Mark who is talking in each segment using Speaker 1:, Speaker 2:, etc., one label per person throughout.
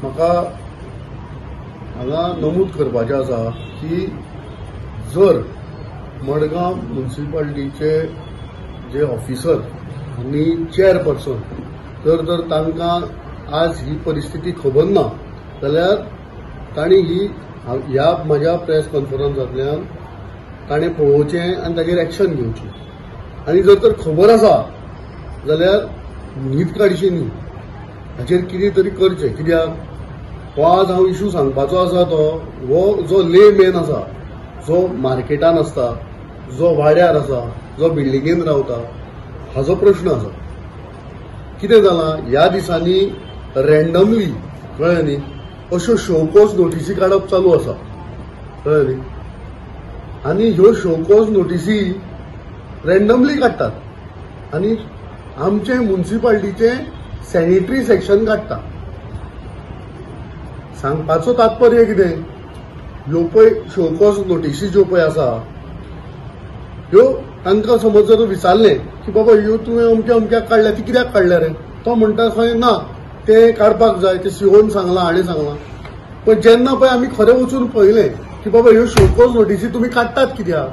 Speaker 1: म्हाका हांगा नमूद करपाचें आसा की जर मडगांव म्युनिसिपालिटीचे जे ऑफिसर आनी चेअरपर्सन जर तर तांकां आज ही परिस्थिती खबर ना जाल्यार तांणी ही ह्या म्हज्या प्रेस कॉन्फरन्सांतल्यान ताणें पळोवचें आनी ताचेर एक्शन घेवची. आनी जर तर खबर आसा जाल्यार न्हीद काडची न्ही, हाचेर कितें तरी करचें. कित्याक हो आज हांव इशू सांगपाचो आसा तो हो जो ले मॅन आसा, जो मार्केटान आसता, जो वाड्यार आसा, जो बिल्डिंगेन रावता, हाजो प्रश्न आसा. कितें जालां ह्या दिसांनी रँडमली, कळ्ळें न्ही, अश्यो शोकॉज नोटिसी काडप चालू आसा, कळ्ळें न्ही. आनी ह्यो शोकॉज नोटिसी रँडमली काडटात आनी आमचे म्युनिसिपालिटीचे सॅनिटरी सेक्शन काडटा. सांगपाचो तात्पर्य कितें, ह्यो पळय शोकॉज नोटिसी ज्यो पळय आसा ह्यो तांकां समज जर विचारलें की बाबा ह्यो तुवें अमक्या अमक्याक काडल्या, ती कित्याक काडल्या रे, तो म्हणटा खंय ना ते काडपाक जाय, ते सीओन सांगलां, हाणें सांगलां. पण जेन्ना पळय आमी खरें वचून पळयलें की बाबा ह्यो शोकॉज नोटिसी तुमी काडटात कित्याक,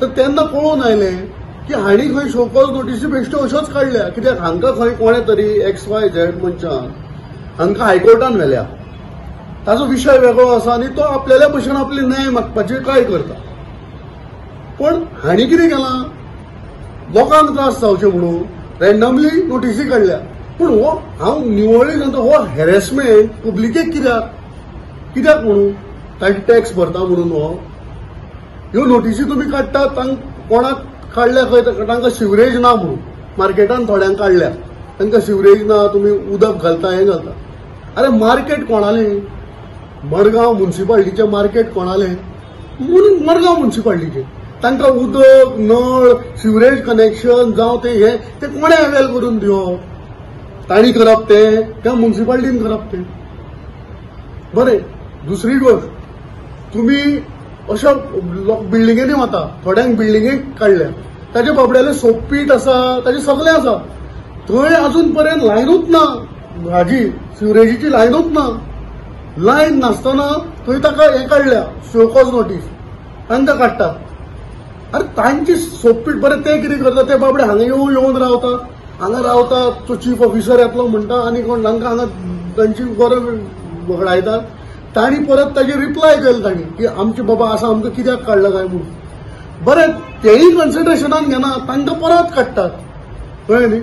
Speaker 1: तर तेन्ना पळोवन आयलें की हांणी खंय शोकॉज नोटिसी बेश्ट्यो अश्योच काडल्या. कित्याक हांकां खंय कोणें तरी एक्स वाय झेड मनशान हांकां हायकोर्टान व्हेल्या, ताजो विशय वेगळो आसा आनी तो आपल्याल्या भशेन आपले न्याय मागपाची ट्राय करता. पण हांणी कितें केलां, लोकांक त्रास जावचे म्हणून रँडमली नोटिसी काडल्या. पूण हो हांव निवळी सांगता, हो हॅरेसमेंट पब्लिकेक कित्याक कित्याक म्हणून, तांणी टॅक्स भरता म्हणून हो ह्यो नोटिसी तुमी काडटात. तांकां कोणाक काडल्या खंय, तांकां सिवरेज ना म्हणून मार्केटान थोड्यांक काडल्या, तांकां सिवरेज ना, तुमी उदक घालता, हें घालता. अरे मार्केट कोणालें, मडगांव म्युनिसिपालिटीचें मार्केट कोणालें, म्हणून मडगांव म्युनिसिपालिटीचें. तांकां उदक, नळ, सिवरेज कनेक्शन जावं तें हें तें कोणें अवेल करून दिवप, तांणी करप तें त्या म्युनिसिपालिटीन करप तें. बरें, दुसरी गोश्ट, तुमी अशा बिल्डिंगेनी वता, थोड्यांक बिल्डिंगेक काडल्या, ताजे बाबड्यालें सोपपीठ आसा, ताजें सगळें आसा, थंय अजून पर्यंत लायनूच ना, हाजी सिवरेजीची लायनूच ना. लायन नासतना थंय ताका हें काडल्या शोकॉज नोटीस तांकां काडटा. अरे तांची सोपपीठ, बरें ते कितें करता, ते बाबडे हांगा येवन येवन रावता, हांगा रावता, तो चीफ ऑफिसर येतलो म्हणटा आनी कोण तांकां हांगा तांची बरें वगडायता. तांणी परत ताजेर रिप्लाय केलें तांणी की आमचे बाबा आसा, आमकां कित्याक काडला काय म्हणून. बरें तेय कन्सिडरेशनान घेना, तांकां परत काडटात, कळ्ळें न्ही.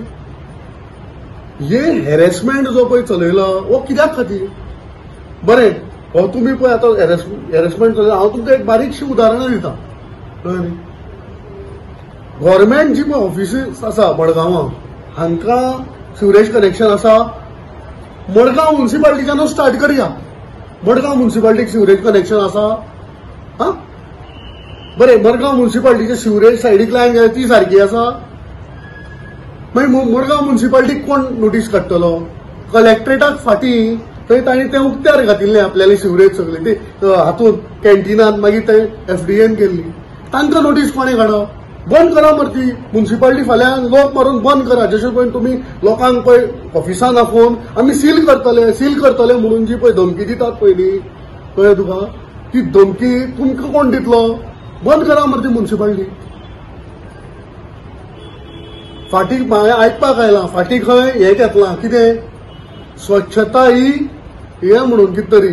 Speaker 1: हे हॅरेसमेंट जो पळय चलयला हो कित्याक खातीर. बरें हो तुमी पळय आतां हॅरेसमेंट चलयला, हांव तुमकां एक बारीकशी उदाहरणां दिता, कळ्ळें न्ही. गव्हर्मेंट जी पळय ऑफिसीस आसा मडगांवां, हांकां सिवरेज कनेक्शन आसा, मडगांव म्युनिसिपालिटीच्यानूच स्टार्ट करया. मडगांव म्युनिसिपालिटीक सिवरेज कनेक्शन आसा, आं बरें, मडगांव म्युनिसिपालिटीचे सिवरेज सायडीक लायन गेल्या ती सारकी आसा, मागीर मडगांव म्युनिसिपालिटीक कोण नोटीस काडटलो. कलेक्ट्रेटाक फाटीं थंय तांणी तें उक्त्यार घातिल्लें आपल्याले सिवरेज सगळें ते हातून कॅन्टिनान, मागीर ते एफडीएन केल्ली, तांकां नोटीस कोणें काडप. बंद करा मरे ती म्युनिसिपालिटी, फाल्यां लोक मारून बंद करा. जशें पळय तुमी लोकांक पळय ऑफिसान आफोवन आमी सील करतले, सील करतले म्हणून जी पळय धमकी दितात पयलीं, कळ्ळें तुका, ती धमकी तुमकां कोण दितलो. बंद करा मरे ती म्युनिसिपालिटी. फाटीं हांवें आयकपाक आयलां, फाटीं खंय हें घेतलां कितें, स्वच्छता ही हें म्हणून कितें तरी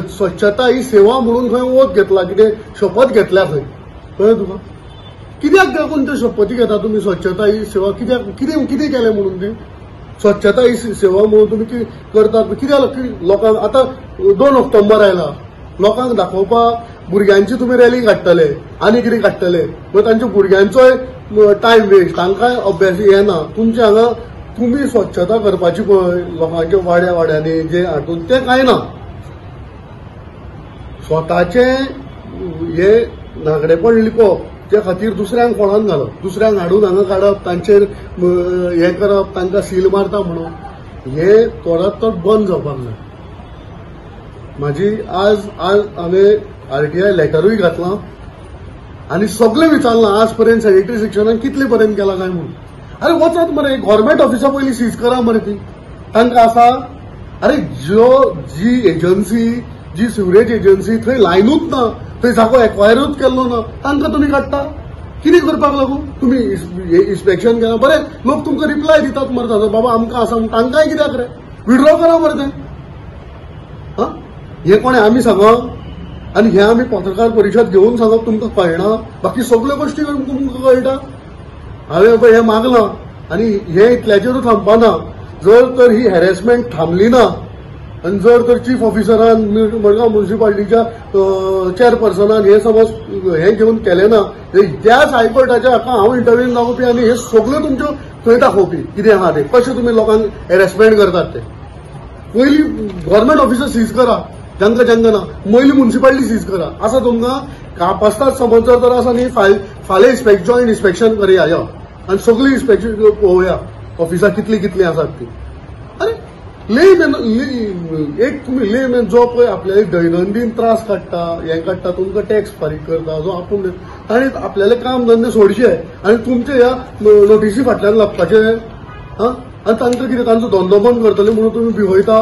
Speaker 1: स्वच्छता ही सेवा म्हणून खंय ओत घेतला, कितें शपथ घेतल्या खंय, कळ्ळें तुका. कित्याक लागून त्यो शपथी घेता तुमी स्वच्छता ही सेवा, कित्याक कितें कितें केलें म्हणून ती स्वच्छता ही सेवा म्हणून तुमी कितें करतात, कित्याक लोकांक. आतां 2 ऑक्टोबर आयला, लोकांक दाखोवपाक भुरग्यांची तुमी रॅली काडटले आनी कितें काडटले, मागीर तांच्या भुरग्यांचोय टायम वेस्ट, तांकांय अभ्यास हें ना. तुमचे हांगा तुमी स्वच्छता करपाची पळय लोकांच्या वाड्या वाड्यांनी जे हातून तें कांय ना. स्वताचें हें नागडेपण लिपोवप त्या खातीर दुसऱ्यांक कोणान घालप, दुसऱ्यांक हाडून हांगा काडप, तांचेर हें करप, तांकां सील मारता म्हणून, हें थोडात तर बंद जावपाक जाय. म्हाजी आज आज हांवें आरटीआय लेटरूय घातलां आनी सगळें विचारलां आज पर्यंत सॅनिटरी सेक्शनान कितले पर्यंत केला काय म्हणून. अरे वचात मरे गव्हर्मेंट ऑफिसा पयलीं सीज करा मरे ती. तांकां आसा? अरे ज्यो जी एजन्सी, जी सिवरेज एजन्सी थंय लायनूच ना, थंय जागो एक्वायरूच केल्लो ना, तांकां तुमी काडटा कितें करपाक लागून? तुमी इन्स्पेक्शन केला बरें, लोक तुमकां रिप्लाय दितात मरे ताजो, बाबा आमकां आसा म्हूण, तांकांय कित्याक रे विड्रॉ करा मरे तें. आं, हें कोणें आमी सांगप? आनी हें आमी पत्रकार परिशद घेवन सांगप तुमकां कळना? बाकी सगल्यो गोश्टी तुमकां कळटा. हांवें पळय हें मागलां आनी हें इतल्याचेरूच थांबपाना. जर तर ही हॅरेसमेंट थांबली ना आनी जर तर चीफ ऑफिसरान, मडगांव म्युनिसिपालिटीच्या चेअरपर्सनान हें समज हें घेवन केलें ना, त्याच हायकोर्टाच्या हाका हांव इंटरव्यून दाखोवपी आनी हे सगल्यो तुमच्यो थंय दाखोवपी कितें आहा तें, कशें तुमी लोकांक हॅरेसमेंट करतात तें. पयलीं गव्हर्मेंट ऑफिसर सीज करा, जांकां जांकां ना, पयलीं म्युनिसिपालिटी सीज करा. आसा तुमकां कापस्ताद समज जर तर आसा न्ही, फाल्यां जॉयंट इन्स्पेक्शन करया यो आनी सगळीं इन्स्पेक्शन पळोवया ऑफिसां कितलीं कितलीं आसात ती. अरे लेमॅन एक तुमी लेमॅन जो पळय आपल्याले दैनंदीन त्रास काडटा, हें काडटा, तुमकां टॅक्स फारीक करता, जो आपूण ताणें आपल्याले काम धंदे सोडचे आनी तुमचे ह्या नोटिसी फाटल्यान लागपाचे. आं, आनी तांकां कितें तांचो धंदो बंद करतले म्हणून तुमी भिवयता?